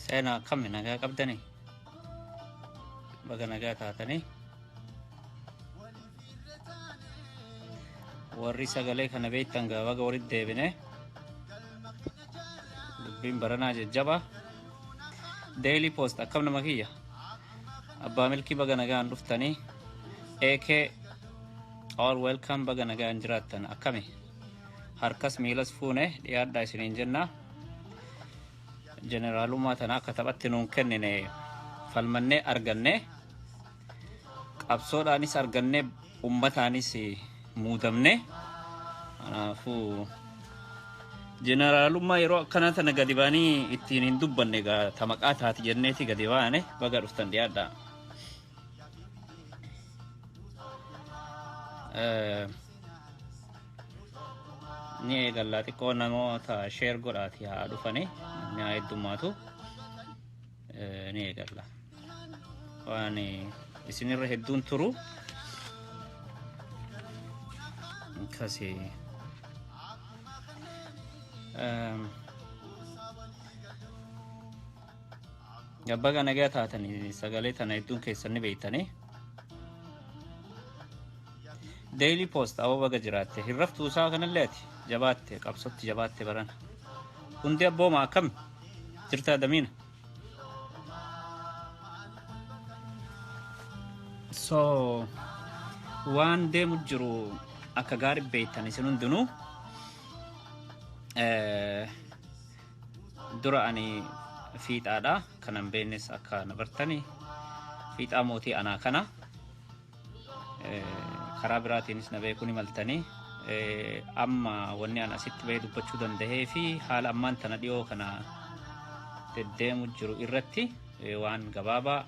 Seenaa akkami nagaa qabdanii? Baga nagaa taatanii? Warri sagalee kana beektan gaa baga walitti deebine. Dubbiin baranaa jajjaba. Daily Post akkam nama kiyya? Abbaa Milkii baga nagaan dhuftanii. AK all welcome baga nagaan jiraattan akkami? Harkas miilas fuune dhiyaadhaa isiniin jenna. Jeneraalummaa tana akka taphatti nuun kennine falmannee arganne qabsoodhaanis arganne ummataanis muudamne. Kanaafuu jeneraalummaa yeroo akkanaa tana gadi baanii ittiin hin dubbanne egaa ta maqaa taati jenneeti gadi baane baga dhuftan dhiyaadhaa. Ni eegallaa xiqqoo namoota sheer godhaati haa dhufani namni haa heddummaatu ni eegalla. Waan isinirra hedduun turu akkasii. Baga nagaa taatanii sagalee tana hedduun keessan ni beektanii. Daily Post aboo baga jiraatte hin raftuu isaa kanallee ati jabaatte qabsotti jabaatte barana. Hundi abbooma akkam jirtaa damiina. So waan deemu jiru akka gaarii beektan isin hundinuu dura ani fiixaadha kanan beeknes akka na bartani fiixaa mootii anaa kana. Karaa biraatiinis na beekuu ni maltanii. Amma wanni an asitti bahee dubbachuu dandahee fi haala ammaan tana dhiyoo kana deddeemu jiru irratti waan gabaabaa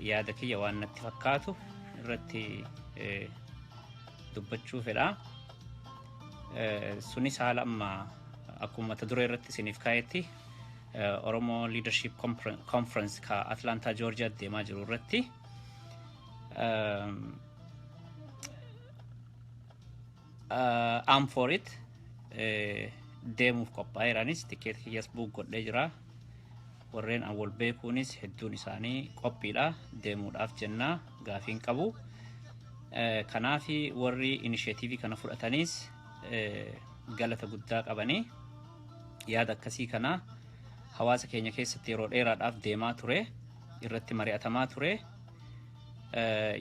yaada kiyya waan natti fakkaatu irratti dubbachuu fedha. Sunis haala amma akkuma mata duree irratti isiniif kaa'etti Oromoo Leadership Conference ka Atlanta Georgia deemaa jiru irratti I'm for it deemuuf qophaa'eeranis tikeeta kiyyas buuk godhee jira. Warreen an wal beekuunis hedduun isaanii qophiidha deemuudhaaf jennaa gaafiin qabu. Kanaaf warri inisheetiivii kana fudhataniis galata guddaa qabanii yaada akkasii kana hawaasa keenya keessatti yeroo dheeraadhaaf deemaa ture irratti mari'atamaa ture.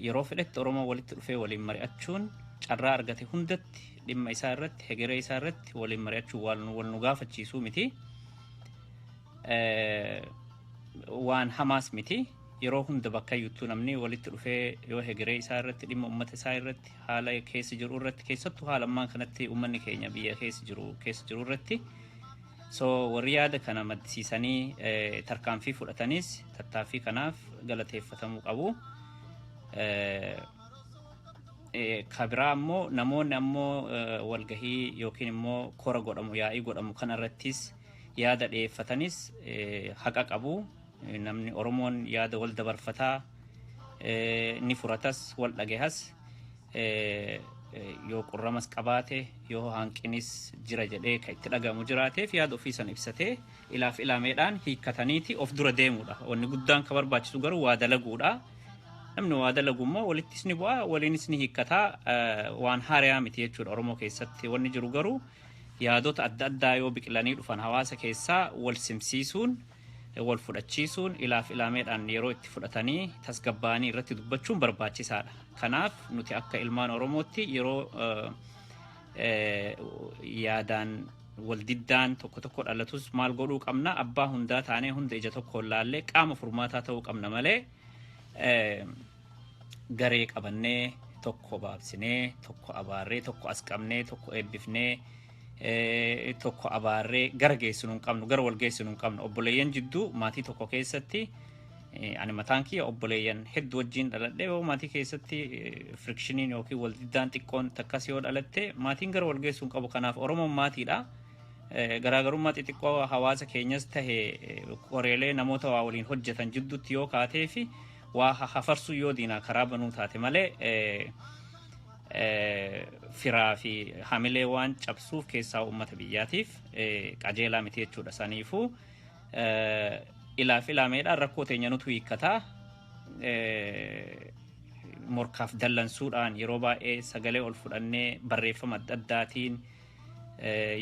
Yeroo fedhetti Oromoo walitti dhufee waliin mari'achuun carraa argate hundatti dhimma isaa irratti hegeree isaa irratti waliin mari'achuun waan wal nu gaafachiisuu miti. Waan hamaas miti. Yeroo hunda bakka iyyuttuu namni walitti dhufee yoo hegeree isaa irratti dhimma uummata isaa irratti haala keessa jiru irratti keessattuu haala ammaan kanatti uummanni keenya biyya keessa jiru irratti so warri yaada kana maddisiisanii tarkaanfii fudhatanis tattaaffii kanaaf galateeffatamuu qabu. Ka biraa ammoo namoonni ammoo walgahii yookiin immoo kora godhamu yaa'ii godhamu kanarrattis yaada dhiyeeffatanis haqa qabu. Namni Oromoon yaada wal dabarfataa ni furatas wal dhagahas yoo qurramas qabaate yoo hanqinis jira jedhee kan itti dhagahamu jiraateef yaada ofii san ibsatee ilaaf ilaameedhaan hiikkataniiti of dura deemuudha. Wanni guddaan ka barbaachisu garuu waa dalaguudha. Namni waa dalagu immoo walittis ni bu'a waliinis ni hiikkataa waan haarayaa miti jechuudha Oromoo keessatti. Wanni jiru garuu yaadota adda addaa yoo biqilanii dhufan hawaasa keessaa wal simsiisuun wal fudhachiisuun ilaaf ilaameedhaan yeroo itti fudhatanii tasgabbaa'anii irratti dubbachuun barbaachisaadha. Kanaaf nuti akka ilmaan Oromootti yeroo yaadaan wal diddaan tokko tokko dhalatus maal godhuu qabna abbaa hundaa taanee hunda ija tokkoon laallee qaama furmaataa ta'uu qabna malee garee qabannee tokko baabsinee tokko abaarree tokko as qabnee tokko eebbifnee tokko abaarree gara geessinu hin qabnu gara wal geessinu hin qabnu obboleeyyan jidduu maatii tokko keessatti ani mataan kiyya obboleeyyan hedduu wajjin dhaladhee yoo maatii keessatti firikshiniin yookiin wal diddaan xiqqoon takkas yoo dhalatte maatiin gara wal geessuu hin qabu kanaaf Oromoon maatiidha. Garaagarummaa xixiqqoo hawaasa keenyas tahe qoreelee namoota waa waliin hojjetan jidduutti yoo kaatee fi waa hafarsuu yoo diinaa karaa banuu taate malee firaa fi hamilee waan cabsuuf keessaa uummata biyyaatiif qajeelaa miti jechuudha. Saniifuu Ilaaf ilaameedhaan rakkoo teenya nutu hiikkataa. Morkaaf dallansuudhaan yeroo baay'ee sagalee ol fudhannee barreeffama adda addaatiin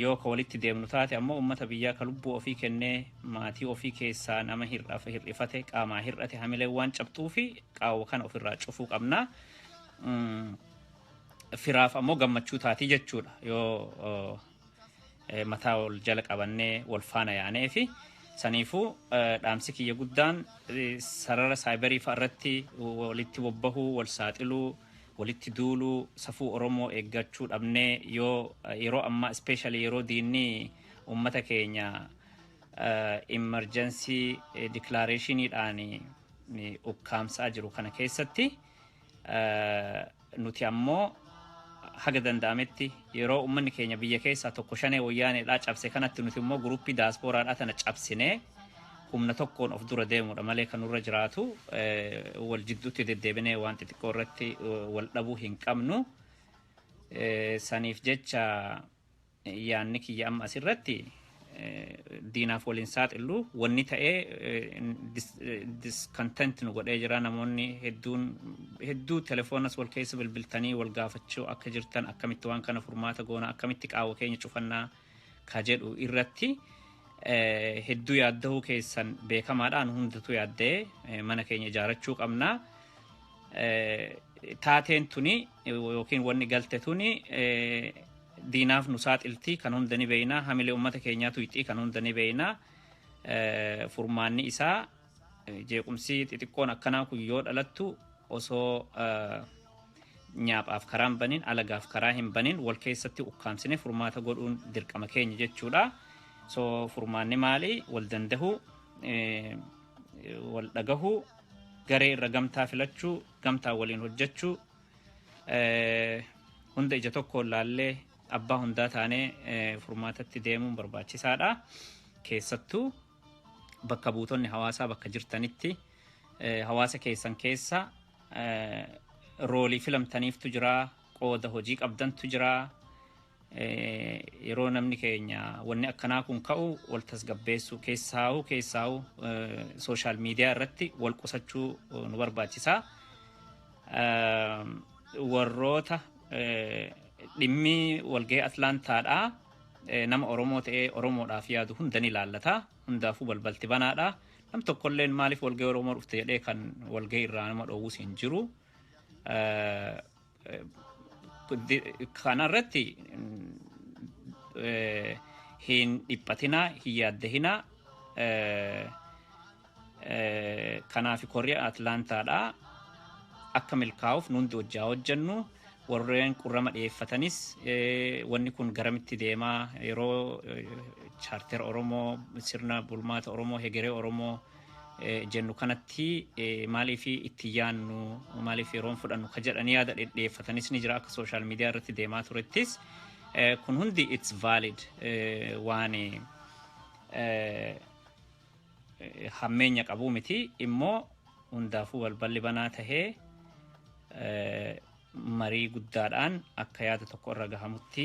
yoo ka walitti deemnu taate, ammoo uummata biyyaa ka lubbuu ofii kennee, maatii ofii keessaa nama hir'ifate, qaamaa hir'ate, hamilee waan cabxuu fi qaawwa kana ofirraa cufuu qabna. Firaaf ammoo gammachuu taatii jechuudha yoo mataa wal jala qabannee wal faana yaanee. Fi saniifuu dhaamsi kiyya guddaan sarara cyber fa'a irratti walitti bobbahuu, wal saaxiluu, walitti duuluu, safuu Oromoo eeggachuu dhabnee yoo yeroo ammaa, especially yeroo diinni uummata keenya emergency declarationiidhaan ukkaamsaa jiru kana keessatti, nuti ammoo haga danda'ametti yeroo uummanni keenya biyya keessaa tokko shanee wayyaaneedhaa cabse kanatti, nuti immoo guruppii daaspooraadhaa tana cabsinee humna tokkoon of dura deemudha malee kan nurra jiraatu wal jidduutti deddeebinee waan xixiqqoo irratti wal dhabuu hin qabnu. Saniif jecha yaanni kiyya amma asirratti diinaaf waliin saaxillu. Wanni ta'ee discontent nu godhee jira. Namoonni hedduun hedduu telefoonas wal keessa bilbiltanii wal gaafachuu akka jirtan, akkamitti waan kana furmaata goona, akkamitti qaawwa keenya cufannaa ka jedhu irratti hedduu yaaddahuu keessan beekamaadhaan. Hundatu yaaddee mana keenya ijaarachuu qabna. Taateen tuni yookiin wanni galte tuni diinaaf nu saaxilti kan hunda ni beeyna. Hamilee uummata keenyaatu hixii kan hunda ni beeyna. Furmaanni isaa jeequmsi xixiqqoon akkanaa kun yoo dhalattu, osoo nyaaphaaf karaa hin banin, alagaaf karaa hin banin, wal keessatti ukkaamsine furmaata godhuun dirqama keenya jechuudha. So furmaanni maali? Wal dandahuu, wal dhagahuu, garee irra gamtaa filachuu, gamtaa waliin hojjechuu, hunda ija tokkoon laallee abbaa hundaa taanee furmaatatti deemuun barbaachisaadha. Keessattuu bakka buutonni hawaasaa bakka jirtanitti hawaasa keessan keessa roolii filamtaniiftu jira, qooda hojii qabdantu jira. Yeroo namni keenya wanni akkanaa kun ka'u wal tasgabbeessuu, keessaa'u social media irratti wal qusachuu nu barbaachisa. Warroota dhimmi walgahii Atlaantaadhaa nama Oromoo ta'ee Oromoodhaaf yaadu hunda ni ilaallata. Hundaafuu balbalti banaadha. Nam tokkolleen maaliif walgahii Oromoo dhufte jedhee kan walgahii irraa nama dhoowwus hin jiru. Kanarratti hin dhiphatinaa, hin yaaddahinaa. Kanaaf korri Atlaantaadhaa akka milkaa'uuf nundi hojjaa hojjennu. Warreen qurrama dhiyeeffatanis wanni kun garamitti deemaa, yeroo charter Oromoo, sirna bulmaata Oromoo, hegeree Oromoo jennu kanatti maaliif itti yaannu, maaliif yeroon fudhannu ka jedhanii yaada dhiyeeffatanis ni jira akka social media irratti deemaa turettis. Kun hundi it's valid, waan hammeenya qabuu miti. Immoo hundaafuu balballi banaa tahee marii guddaadhaan akka yaada tokko irra gahamutti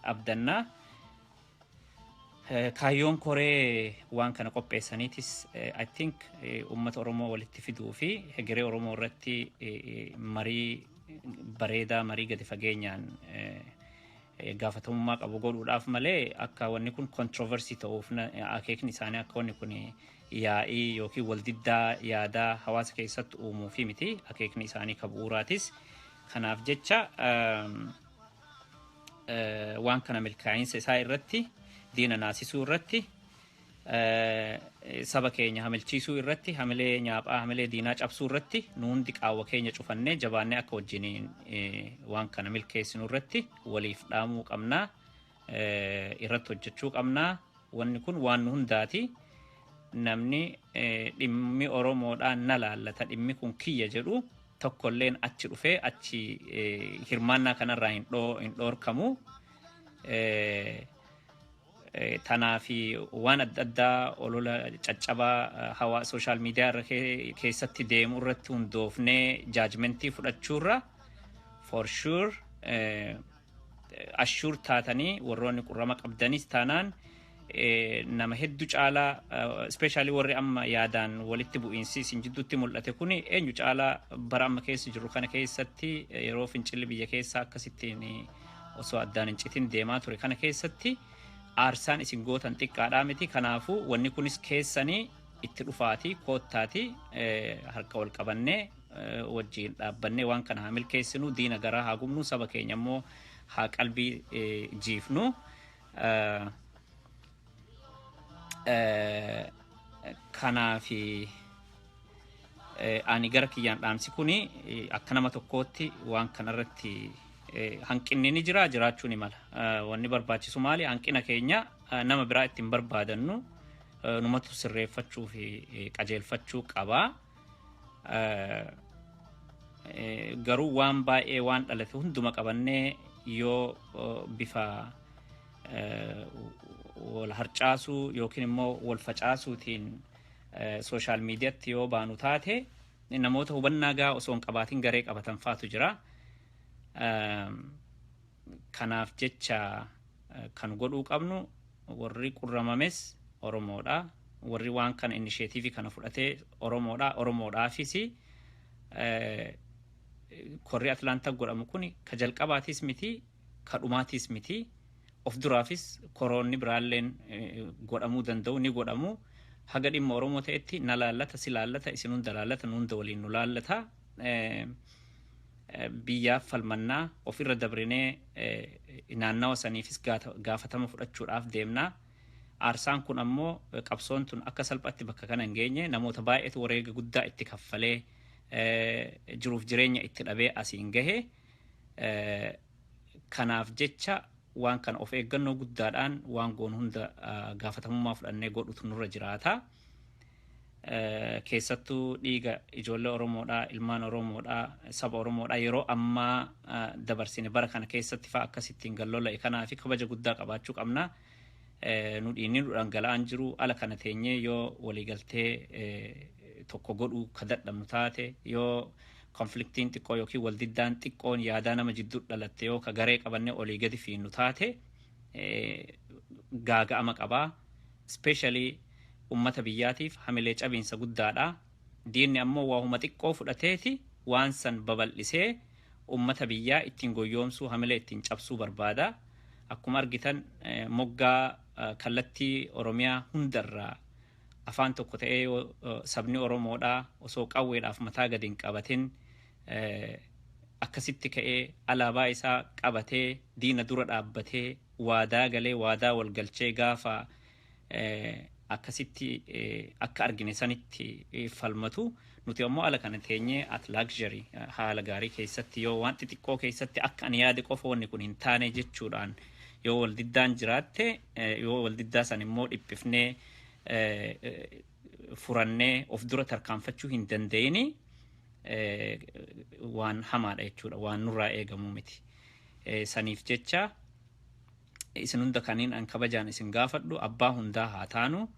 abdannaa. Kaayyoon koree waan kana qopheessaniitis, I think, uummata Oromoo walitti fiduu fi hegeree Oromoo irratti marii bareedaa, marii gadi fageenyaan gaafatamummaa qabu godhuudhaaf malee akka wanni kun controversy ta'uuf akeekni isaanii akka wanni kun yaa'ii yookiin waldiddaa yaadaa hawaasa keessatti uumuu fi miti akeekni isaanii ka bu'uuraatis. Kanaaf jecha waan kana milkaa'insa isaa irratti, diina naasisuu irratti, saba keenya hamilchiisuu irratti, hamilee nyaaphaa, hamilee diinaa cabsuu irratti nu hundi qaawwa keenya cufannee jabaannee akka wajjiniin waan kana milkeessinu irratti waliif dhaamuu qabnaa, irratti hojjechuu qabnaa. Wanni kun waan nu hundaati. Namni dhimmi Oromoodhaan na laallata, dhimmi kun kiyya jedhu tokkolleen achi dhufee achi hirmaannaa kanarraa hin dhoorkamu. Tanaa fi waan adda addaa olola caccabaa hawaa social media irra keessatti deemu irratti hundoofnee judgmentii fudhachuurra, for sure assure taatanii warroonni qurrama qabdanis taanaan Nama hedduu caalaa, especially warri amma yaadaan walitti bu'iinsi isin jidduutti mul'ate kuni, eenyu caalaa bara amma keessa jirru kana keessatti, yeroo fincilli biyya keessaa akkasittiin osoo addaan hin citin deemaa ture kana keessatti, aarsaan isin gootan xiqqaadhaa miti. Kanaafuu wanni kunis keessanii itti dhufaatii koottaatii harka wal qabannee wajjiin dhaabbannee waan kana haa milkeessinu, diina garaa haa gubnu, saba keenya immoo haa qalbii jiifnu. Kanaafi ani gara kiyyaan dhaamsi kuni akka nama tokkootti waan kanarratti hanqinni ni jira, jiraachuu ni mala. Wanni barbaachisu maali? Hanqina keenya nama biraa ittiin barbaadannu, numatu sirreeffachuu fi qajeelfachuu qabaa. Garuu waan baay'ee waan dhalate hunduma qabannee yoo bifa wal harcaasuu yookiin immoo wal facaasuutiin social mediatti yoo baanu taate, namoota hubannaa gahaa osoo hin qabaatin garee qabatan faatu jira. Kanaaf jecha kan godhuu qabnu, warri qurramames Oromoodha. Warri waan kana initiative kana fudhatee Oromoodha. Oromoodhaafis korri Atlaantaa godhamu kun ka jalqabaatis miti, ka dhumaatis miti. Of duraafis koroonni biraalleen godhamuu danda'u, ni godhamu. Haga dhimma Oromoo ta'etti na laallata, si laallata, isin hunda laallata, nu hunda waliin nu laallata. Biyyaaf falmannaa ofirra dabrinee naannawa saniifis gaafatama fudhachuudhaaf deemnaa. Aarsaan kun ammoo, qabsoon tun akka salphatti bakka kana hin geenye. Namoota baay'eetu wareega guddaa itti kaffalee, jiruuf jireenya itti dhabee asiin gahe. Kanaaf jecha waan kana of eeggannoo guddaadhaan waan goon hunda gaafatamummaa fudhannee godhutu nurra jiraata. Keessattuu dhiiga ijoollee Oromoodhaa, ilmaan Oromoodhaa, saba Oromoodhaa yeroo ammaa dabarsine bara kana keessatti fa'a akkasittiin gallola'e kanaa fi kabaja guddaa qabaachuu qabna. Nu dhiigni nu dhangala'aan jiru ala kana teenyee yoo waliigaltee tokko godhuu ka dadhabnu taate, yoo conflictiin xiqqoo yookiin waldiddaan xiqqoon yaadaa nama jidduu dhalatte yoo ka garee qabannee olii gadi fiinnu taate, gaaga'ama qabaa. Especially ummata biyyaatiif hamilee cabiinsa guddaadha. Diinni ammoo waahuma xiqqoo fudhateeti waan san babal'isee ummata biyyaa ittiin goyyoomsuu, hamilee ittiin cabsuu barbaada. Akkuma argitan moggaa kallattii Oromiyaa hundarraa afaan tokko ta'ee yoo sabni Oromoodhaa osoo qawweedhaaf mataa gadi hin qabatin akkasitti ka'ee alaabaa isaa qabatee diina dura dhaabbatee waadaa galee waadaa wal galchee gaafa akkasitti akka argine sanitti falmatu, nuti ammoo ala kana teenyee at luxury haala gaarii keessatti yoo waan xixiqqoo keessatti akka ani yaade qofa wanni kun hin taane jechuudhaan yoo wal diddaan jiraatte, yoo wal diddaa san immoo dhiphifnee furannee of dura tarkaanfachuu hin danda'ini, waan hamaadha jechuudha, waan nurraa eegamuu miti. Saniif jecha isin hunda kaniin an kabajaan isin gaafadhu, abbaa hundaa haa taanu.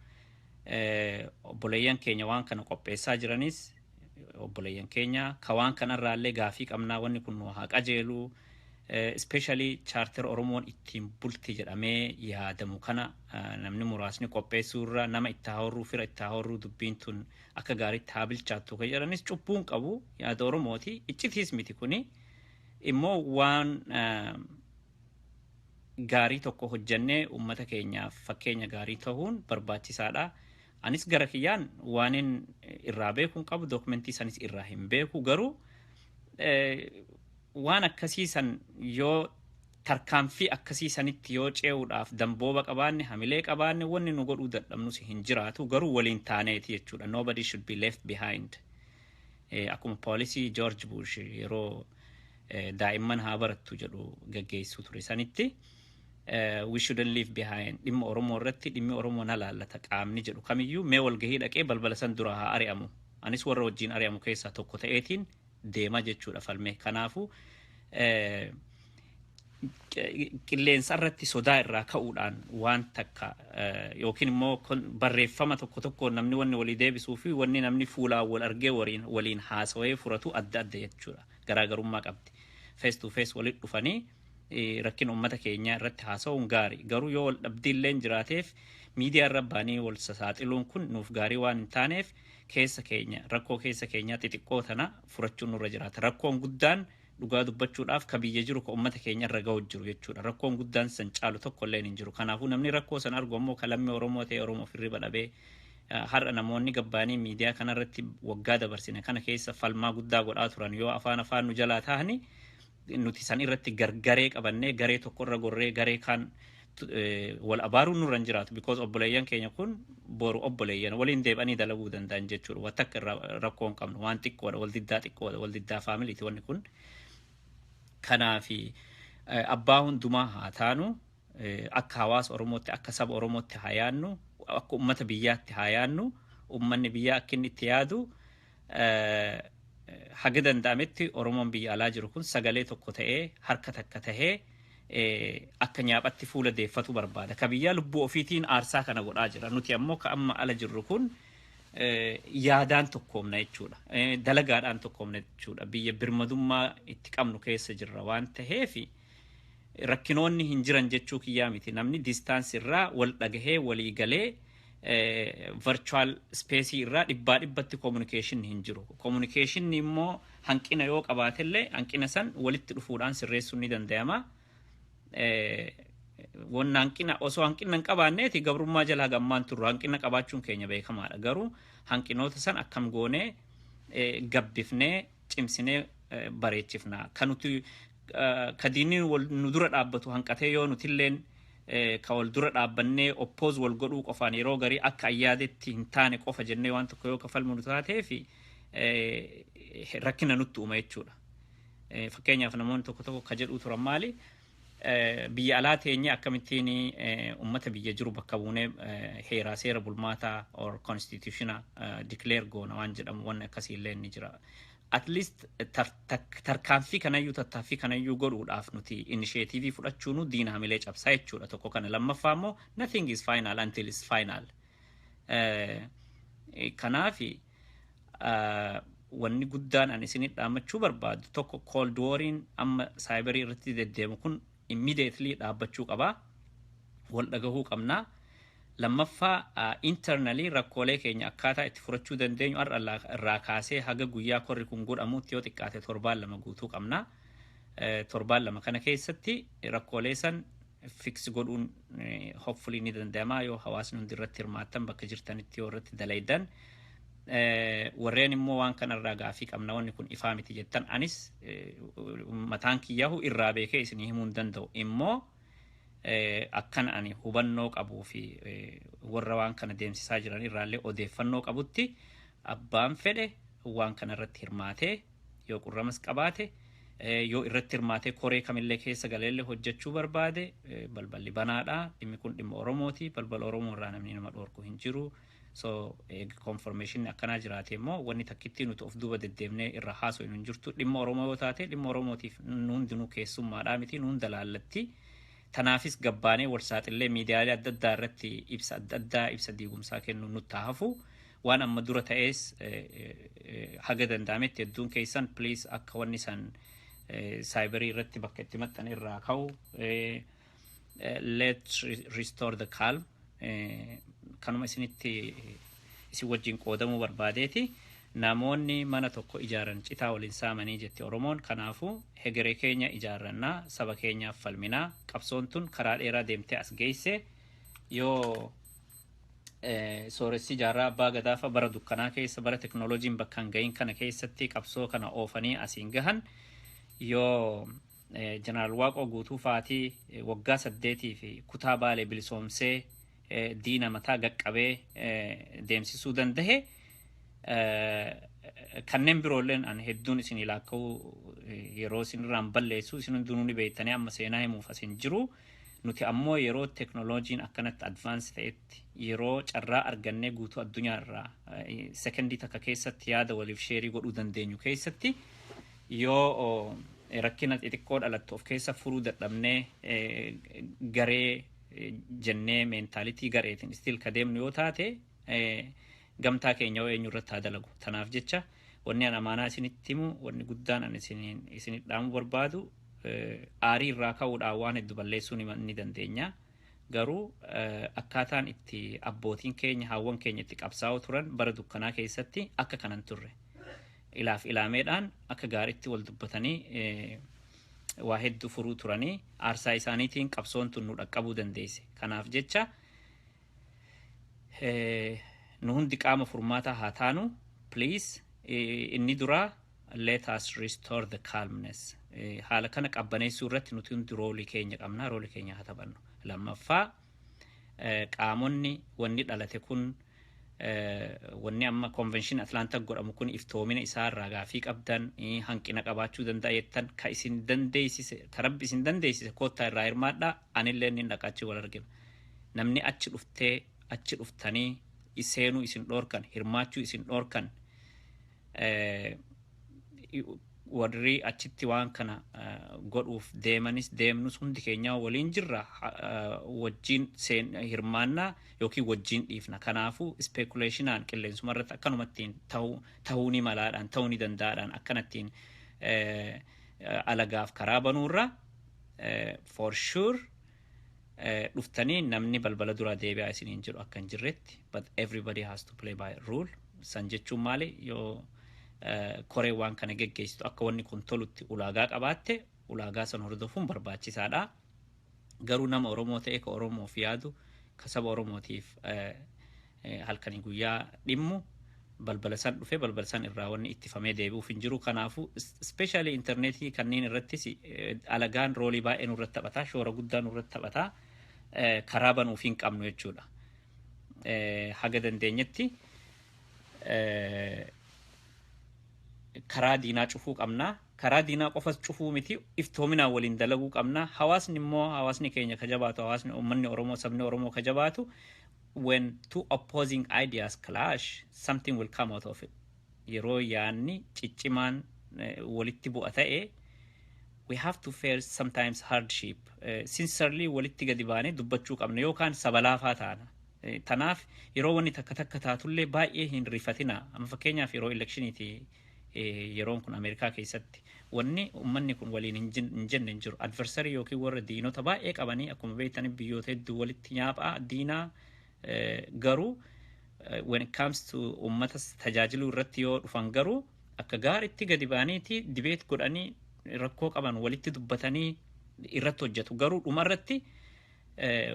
Obboleeyyan keenya waan kana qopheessaa jiranis obboleeyyan keenya ka waan kanarraallee gaafii qabnaa, wanni kun nu haa qajeelu. Especially charter Oromoon ittiin bulti jedhamee yaadamu kana namni muraasni qopheessuu irra nama itti haa horruu, fira itti haa horruu, dubbiin tun akka gaariitti haa bilchaattu kan jedhanis cubbuun qabu, yaada Oromooti, iccitiis miti. Kuni immoo waan gaarii tokko hojjannee uummata keenyaaf fakkeenya gaarii ta'uun barbaachisaadha. Anis gara kiyyaan waanin irraa beekuun qabu, documentii sanis irraa hin beeku, garuu waan akkasii san yoo tarkaanfii akkasii sanitti yoo ce'uudhaaf dambooba qabaanne, hamilee qabaanne, wanni nu godhuu dadhabnus hin jiraatu, garuu waliin taaneeti jechuudha. Nobody should be left behind. Akkuma policy George Bush yeroo daa'imman haa barattu jedhu gaggeessuu ture sanitti, we shouldn't leave behind. Dhimma Oromoo irratti dhimmi Oromoo na laallata qaamni jedhu kamiyyuu mee walgahii dhaqee balbala san dura haa ari'amu. Anis warra wajjin ari'amu keessaa tokko ta'eetiin deema jechuudha falmee. Kanaafuu qilleensa irratti sodaa irraa ka'uudhaan waan takka yookiin immoo barreeffama tokko tokko namni wanni walii deebisuu fi wanni namni fuulaan wal argee waliin haasawee furatu adda adda jechuudha. Garaagarummaa qabdi. Face to face walitti dhufanii Rakkina uummata keenyaa irratti haasa'uun gaarii. Garuu yoo wal dhabdiilleen jiraateef, miidiyaa irra baanii wal sasaaxiluun kun nuuf gaarii waan hin taaneef, keessa keenya rakkoo keessa keenyaa xixiqqoo tana furachuun nurra jiraata. Rakkoon guddaan, dhugaa dubbachuudhaaf, ka biyya jiru ka uummata keenya irra ga'u jiru jechuudha. Rakkoon guddaan san caalu tokko illee hin jiru. Kanaafuu namni rakkoo san argu ammoo ka lammii Oromoo ta'e Oromoo ofirriba dhabee, har'a namoonni gabbaanii miidiyaa kanarratti waggaa dabarsine kana keessa falmaa guddaa godhaa turan yoo afaan afaan nu jalaa ta'ani, nuti san irratti gargaree qabannee garee tokko irra gorree garee kaan wal abaaruun nurra hin jiraatu, because obboleeyyan keenya kun boru obboleeyyan waliin deebi'anii dalaguu danda'an jechuudha. Waan takka irraa rakkoo hin qabnu, waan xiqqoodha, wal diddaa xiqqoodha, wal diddaa faamiliiti wanni kun. Kanaafi abbaa hundumaa haa taanu, akka hawaasa Oromootti, akka saba Oromootti haa yaannu, akka ummata biyyaatti haa yaannu. Ummanni biyyaa akka inni itti yaadu, haga danda'ametti Oromoon biyya alaa jiru kun sagalee tokko ta'ee, harka takka tahee, akka nyaaphatti fuula deeffatu barbaada. Ka biyyaa lubbuu ofiitiin aarsaa kana godhaa jira. Nuti ammoo ka amma ala jirru kun yaadaan tokkoomna jechuudha. Dalagaadhaan tokkoomna jechuudha. Biyya birmadummaa itti qabnu keessa jirra waan taheef, rakkinoonni hin jiran jechuu kiyyaa miti. Namni distance irraa wal dhagahee walii galee virtual space irraa dhibbaa dhibbatti communication hin jiru. Communication immoo hanqina yoo qabaatellee, hanqina san walitti dhufuudhaan sirreessuun ni danda'ama. Wanna hanqina osoo hanqina hin qabaanneeti gabrummaa jalaa gammaan turru. Hanqina qabaachuun keenya beekamaadha. Garuu hanqinoota san akkam goonee gabbifnee cimsinee bareechifna? Kan nuti ka diinni nu dura dhaabbatu hanqatee, yoo nutilleen ka wal dura dhaabbannee oppose wal godhuu qofaan, yeroo garii akka ayyaadetti hin taane qofa jennee waan tokko yoo kafalmu nu taatee fi rakkina nutti uuma jechuudha. Fakkeenyaaf, namoonni tokko tokko ka jedhuu turan maali? Biyya alaa teenye akkamittiin ummata biyya jiru bakka buunee heeraa seera bulmaataa or constitution declare goona waan jedhamu, wanni akkasii illee ni jira. At least tarkaanfii kanayyuu, tattaaffii kanayyuu godhuudhaaf nuti initiative fudhachuunu diina hamilee cabsaa jechuudha, tokko kana. Lammaffaa immoo, nothing is final until it's final. Kanaafi wanni guddaan ani isinit dhaammachuu barbaadu tokko, cold wariin amma cyberii irratti deddeemu kun immediately dhaabbachuu qabaa. Wal dhagahuu qabnaa. Lammaffaa, internally rakkoolee keenya akkaataa itti furachuu dandeenyu har'a irraa kaasee haga guyyaa korri kun godhamutti yoo xiqqaate torbaan 2 guutuu qabna. Torbaan 2 kana keessatti rakkoolee san fix godhuun hopefully ni danda'ama, yoo hawaasni hundi irratti hirmaattan, bakka jirtanitti yoo irratti dalaydan. Warreen immoo waan kanarraa gaafii qabna, wanni kun ifaa miti jettan, anis mataan kiyyahu irraa beekee isinii himuu hin danda'u. Immoo akkan ani hubannoo qabuu fi warra waan kana deemsisaa jiran irraallee odeeffannoo qabutti, abbaan fedhe waan kana irratti hirmaatee, yoo qurramas qabaate, yoo irratti hirmaatee koree kamillee keessa galeellee hojjechuu barbaade, balballi banaadha. Dhimmi kun dhimma Oromooti. Balbala Oromoo irraa namni nama dhoorku hin jiru. So confirmation akkanaa jiraate immoo, wanni takkitti nuti of duuba deddeemnee irra haasoo hin jirtu. Dhimma Oromoo yoo taate, dhimma Oromootiif nu hundinuu keessummaadhaa miti, nu hunda laallatti. Tanaafis gabbaanee wal saaxillee miidiyaalee adda addaa irratti ibsa adda addaa, ibsa diigumsaa kennu nutti hafu. Waan amma dura ta'es haga danda'ametti hedduun keessan please akka wanni san cyberii irratti bakka itti maxxan irraa ka'u, let's restore the calm. Kanuma isinitti isin wajjin qoodamuu barbaadeeti. Namoonni mana tokko ijaaran citaa waliin saamanii jetti Oromoon. Kanaafuu hegeree keenya ijaarrannaa, saba keenyaaf falminaa. Qabsoon tun karaa dheeraa deemtee as geesse. Yoo sooressi Jaarraa Abbaa Gadaafa bara dukkanaa keessa, bara teknooloojiin bakka hin gahin kana keessatti qabsoo kana oofanii asiin gahan, yoo Jeneraal Waaqoo Guutuu faatii waggaa 8 fi kutaa Baalee bilisoomsee diina mataa gaqqabee deemsisuu dandahe, kanneen biroolleen an hedduun isin ilaakka'uu yeroo isin irraan balleessu, isin hundinuu ni beektanii, amma seenaa himuuf asin jiru. Nuti ammoo yeroo teknooloojiin akkanatti advance ta'etti, yeroo carraa argannee guutuu addunyaa irraa sekendii takka keessatti yaada waliif share godhuu dandeenyu keessatti, yoo rakkina xixiqqoo dhalattu of keessa furuu dadhabnee, garee jennee mentality gareetiin still ka deemnu yoo taate, gamtaa keenya yoo eenyu irratti haa dalagu? Tanaaf jecha wanni an amaanaa isinitti himu, wanni guddaan an isinit dhaamuu barbaadu Aarii irraa ka'uudhaan waan hedduu balleessuu ni dandeenya. Garuu akkaataan itti abbootiin keenya, haawwan keenya itti qabsaa'uu turan bara dukkanaa keessatti akka kanan turre. Ilaaf ilaameedhaan akka gaariitti wal dubbatanii waa hedduu furuu turanii, aarsaa isaaniitiin qabsoon tun nu dhaqqabuu dandeesse. Kanaaf jecha nu hundi qaama furmaataa haa taanu, please. Inni duraa, let us restore the calmness. Haala kana qabbaneessuu irratti nuti hundi roolii keenya qabna, roolii keenya haa taphannu. Lammaffaa, qaamonni wanni dhalate kun, wanni amma convention Atlaantaa godhamu kun iftoomina isaa irraa gaafii qabdan, hanqina qabaachuu danda'a jettan, ka isin dandeessise, ka Rabbi isin dandeessise, koottaa irraa hirmaadhaa. Anillee inni dhaqa, achi wal argina. Namni achi dhuftee, achi dhuftanii seenuu isin dhoorkan, hirmaachuu isin dhoorkan, warri achitti waan kana godhuuf deemanis deemnus hundi keenya waliin jirra, wajjin hirmaannaa yookiin wajjin dhiifna. Kanaafuu speculation qilleensuma irratti akkanumattiin ta'uu ni malaadhaan, ta'uu ni danda'aadhaan akkanattiin alagaaf karaa banuurra, for sure dhuftanii namni balbala duraa deebi'aa isiniin jedhu akka hin jirretti, but everybody has to play by rule. San jechuun maali? Yoo koree waan kana geggeessitu akka wanni kun tolutti ulaagaa qabaatte, ulaagaa san hordofuun barbaachisaadha. Garuu nama Oromoo ta'e, ka Oromoof yaadu, ka saba Oromootiif halkanii guyyaa dhimmu, balbala san dhufe balbala san irraa wanni ittifamee deebi'uuf hin jiru. Kanaafuu especially intarneetii kanneen irrattis alagaan roolii baay'ee nurratti taphataa, shoora guddaa nurratti taphataa, karaa banuuf hin qabnu jechuudha. Haga dandeenyetti karaa diinaa cufuu qabna. Karaa diinaa qofas cufuu miti, iftoominaan waliin dalaguu qabna. Hawaasni immoo, hawaasni keenya ka jabaatu, hawaasni uummanni Oromoo, sabni Oromoo ka jabaatu, when two opposing ideas clash, something will come out of it. Yeroo yaanni ciccimaan walitti bu'a ta'e, we have to face sometimes hardship. Sincerely walitti gadi baanee dubbachuu qabna yookaan saba laafaa taana. Tanaaf yeroo wanni takka takka taatullee baay'ee hin rifatina. Amma fakkeenyaaf yeroo electioniiti, yeroon kun Ameerikaa keessatti wanni uummanni kun waliin hin jenne hin jiru. Adversary yookiin warra diinota baay'ee qabanii, akkuma beektan biyyoota hedduu walitti nyaaphaa diinaa, garuu when it comes to uummata tajaajiluu irratti yoo dhufan garuu akka gaariitti gadi ba'aniiti debate godhanii, rakkoo qaban walitti dubbatanii irratti hojjetu. Garuu dhuma irratti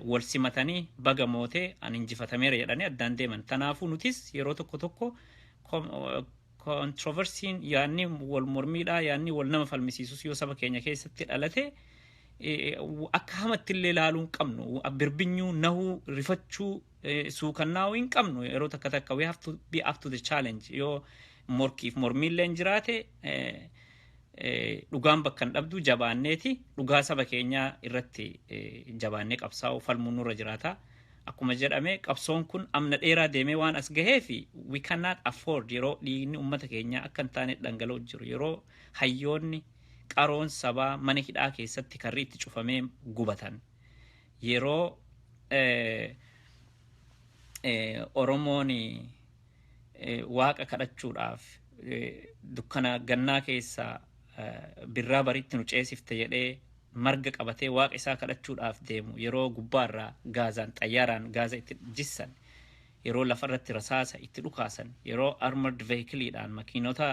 wal simatanii, baga mootee, ani injifatameera jedhanii addaan deeman. Kanaafuu nutis yeroo tokko tokko controversyn, yaanni wal mormiidhaa, yaanni wal nama falmisiisus yoo saba keenya keessatti dhalate, akka hamatti illee ilaaluu hin qabnu. Birbinyuu, nahuu, rifachuu, suukannaa'uu hin qabnu. Yeroo takka takka we have to be up to the challenge. Yoo morkiif mormiillee hin jiraate, dhugaan bakka hin dhabdu, jabaanneeti dhugaa saba keenyaa irratti jabaannee qabsaa'uu, falmuun nurra jiraata. Akkuma jedhame, qabsoon kun amna dheeraa deemee waan as gahee fi we cannot afford, yeroo dhiigni uummata keenyaa akka hin taane dhangala'u jiru, yeroo hayyoonni qaroon sabaa mana hidhaa keessatti karri itti cufamee gubatan, yeroo Oromoon waaqa kadhachuudhaaf dukkana gannaa keessaa birraa baritti nu ceesifte jedhee marga qabatee waaqa isaa kadhachuudhaaf deemu, yeroo gubbaarraa gaazaan, xayyaaraan gaaza itti jissan, yeroo lafarratti rasaasa itti dhukaasan, yeroo armored vehicleidhaan makiinota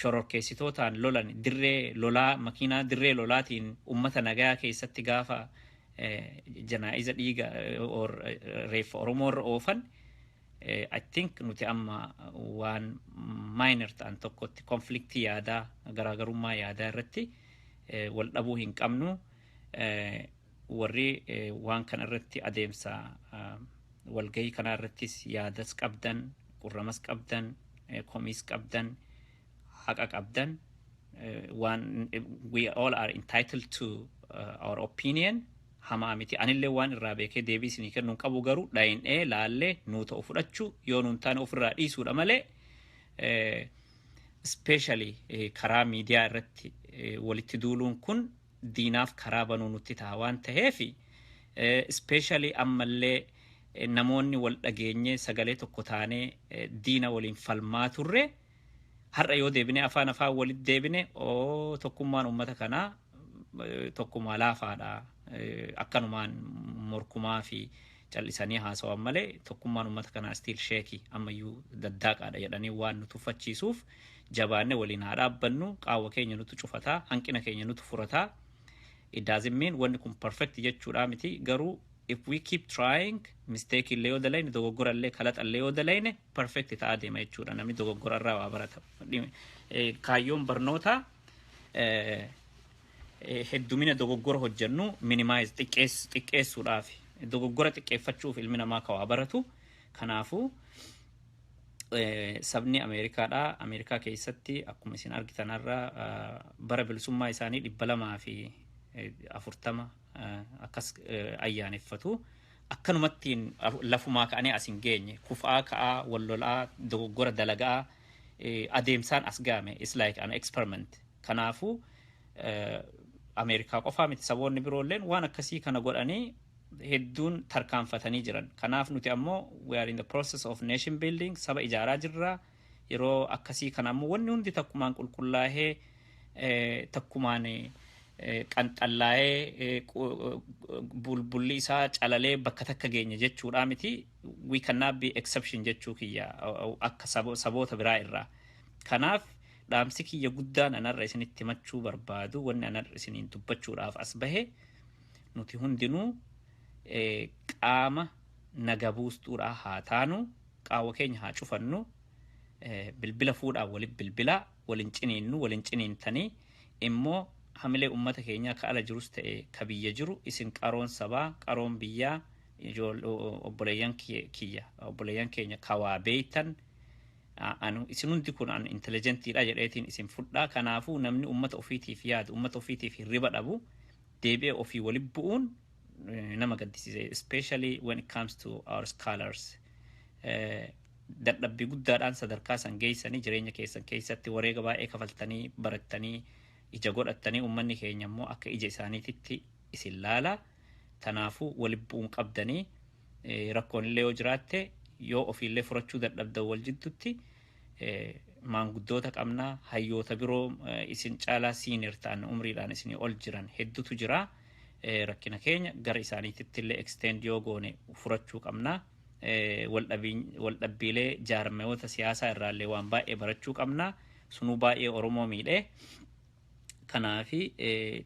shororkeessitootaan lolan, dirree lolaa, makiinaa dirree lolaatiin ummata nagaa keessatti gaafa janaa'iza dhiiga reeffa Oromoo irra oofan, I think nuti amma waan minor ta'an tokkotti conflictii yaadaa, garaagarummaa yaadaa irratti wal dhabuu hin qabnu. Warri waan kana irratti adeemsa walgahii kanaa irrattis yaadas qabdan, qurramas qabdan, komiis qabdan, haqa qabdan, waan we all are entitled to our opinion, hamaa miti. Anillee waan irraa beekee deebii isinii kennuu hin qabu, garuu dhayin'ee laallee nuu ta'u fudhachuu, yoo nuun taane ofirraa dhiisuudha malee, especially karaa miidiyaa irratti walitti duuluun kun diinaaf karaa banuu nutti ta'a waan ta'eef, especially ammallee namoonni wal dhageenyee sagalee tokko taanee diina waliin falmaa turre. Har'a yoo deebine, afaan afaan walitti deebine, oo tokkummaan uummata kanaa tokkummaa laafaadha. Akkanumaan morkumaa fi callisanii haasawan malee tokkummaan uummata kanaa still shaky, ammayyuu daddaaqaadha jedhanii waan nu tuffachiisuuf, jabaanne waliin haa dhaabbannu. Qaawwa keenya nutu cufataa, hanqina keenya nutu furataa. It doesn't mean wanni kun perfect jechuudha miti, garuu if we keep trying, mistake illee yoo dalayne, dogoggora illee, kalaxa illee yoo dalayne, perfect ta'aa deema jechuudha. Namni dogoggora irraa waa barata. Kaayyoon barnootaa heddumina dogoggora hojjennu minimize, xiqqeessuudhaaf, dogoggora xiqqeeffachuuf ilmi namaa ka waa baratu. Kanaafuu sabni Ameerikaadha. Ameerikaa keessatti akkuma isin argitanarra bara bilisummaa isaanii 240 akkas ayyaaneffatu. Akkanumattiin lafumaa ka'anii as hin geenye. Kufaa ka'aa, wallolaa, dogoggora dalagaa, adeemsaan as gaame. It's like an experiment. Kanaafuu Ameerikaa qofaa miti, saboonni biroolleen waan akkasii kana godhanii hedduun tarkaanfatanii jiran. Kanaaf nuti ammoo we are in the process of nation building, saba ijaaraa jirra. Yeroo akkasii kana ammoo wanni hundi takkumaan qulqullaahee, takkumaan qanxallaa'ee, bulbulli isaa calalee bakka takka geenya jechuudha miti. We cannot be exception jechuu kiyya akka saboota biraa irraa. Kanaaf dhaamsi kiyya guddaan anarra isinitti himachuu barbaadu, wanni anarra isiniin dubbachuudhaaf as bahe, nuti hundinuu qaama naga buustuudhaa haa taanu, qaawwa keenya haa cufannu, bilbila fuudhaa walin bilbilaa, walin ciniinnu, walin ciniintanii immoo hamilee ummata keenyaa ka ala jirus ta'e ka biyya jiru, isin qaroon sabaa, qaroon biyyaa, obboleeyyan kiyya, obboleeyyan keenya kawaa beeytan, anu isin hundi kun an intelligentiidha jedheetiin isin fudhaa. Kanaafuu namni ummata ofiitiif yaadu, ummata ofiitiif hirriba dhabu, deebi'ee ofii waliin bu'uun nama gaddisiise, especially when it comes to our scholars. Dadhabbii guddaadhaan sadarkaa san geessanii, jireenya keessan keessatti wareega baay'ee kafaltanii, barattanii, ija godhattanii, uummanni keenya immoo akka ija isaaniititti isin laala. Kanaafuu waliin bu'uun qabdanii, rakkoon illee yoo jiraatte, yoo ofiillee furachuu dadhabdan, wal jidduutti maanguddoota qabnaa, hayyoota biroo isin caalaa senior ta'an, umriidhaan isinii ol jiran hedduutu jira. Rakkina keenya gara isaaniititti illee extend yoo goone furachuu qabnaa. Waldhabbiilee jaarmayoota siyaasaa irraallee waan baay'ee barachuu qabnaa. Sunuu baay'ee Oromoo miidhee. Kanaafi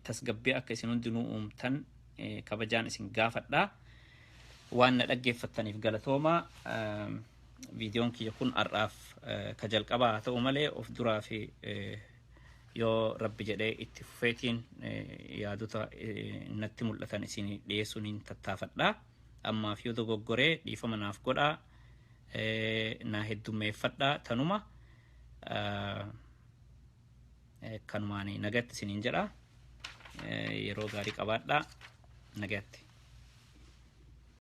tasgabbii akka isin hundinuu uumtan kabajaan isin gaafadhaa. Waan na dhaggeeffattaniif galatoomaa. Viidiyoon kiyya kun har'aaf ka jalqabaa haa ta'u malee, of duraa fi yoo Rabbi jedhee itti fufeetiin yaadota natti mul'atan isin dhiyeessuun hin tattaafadha. Ammaaf yoo dogoggoree dhiifama naaf godhaa, naa heddummeeffadhaa. Tanuma kanumaan nagatti isiniin jedha. Yeroo gaarii qabaadhaa, nagatti.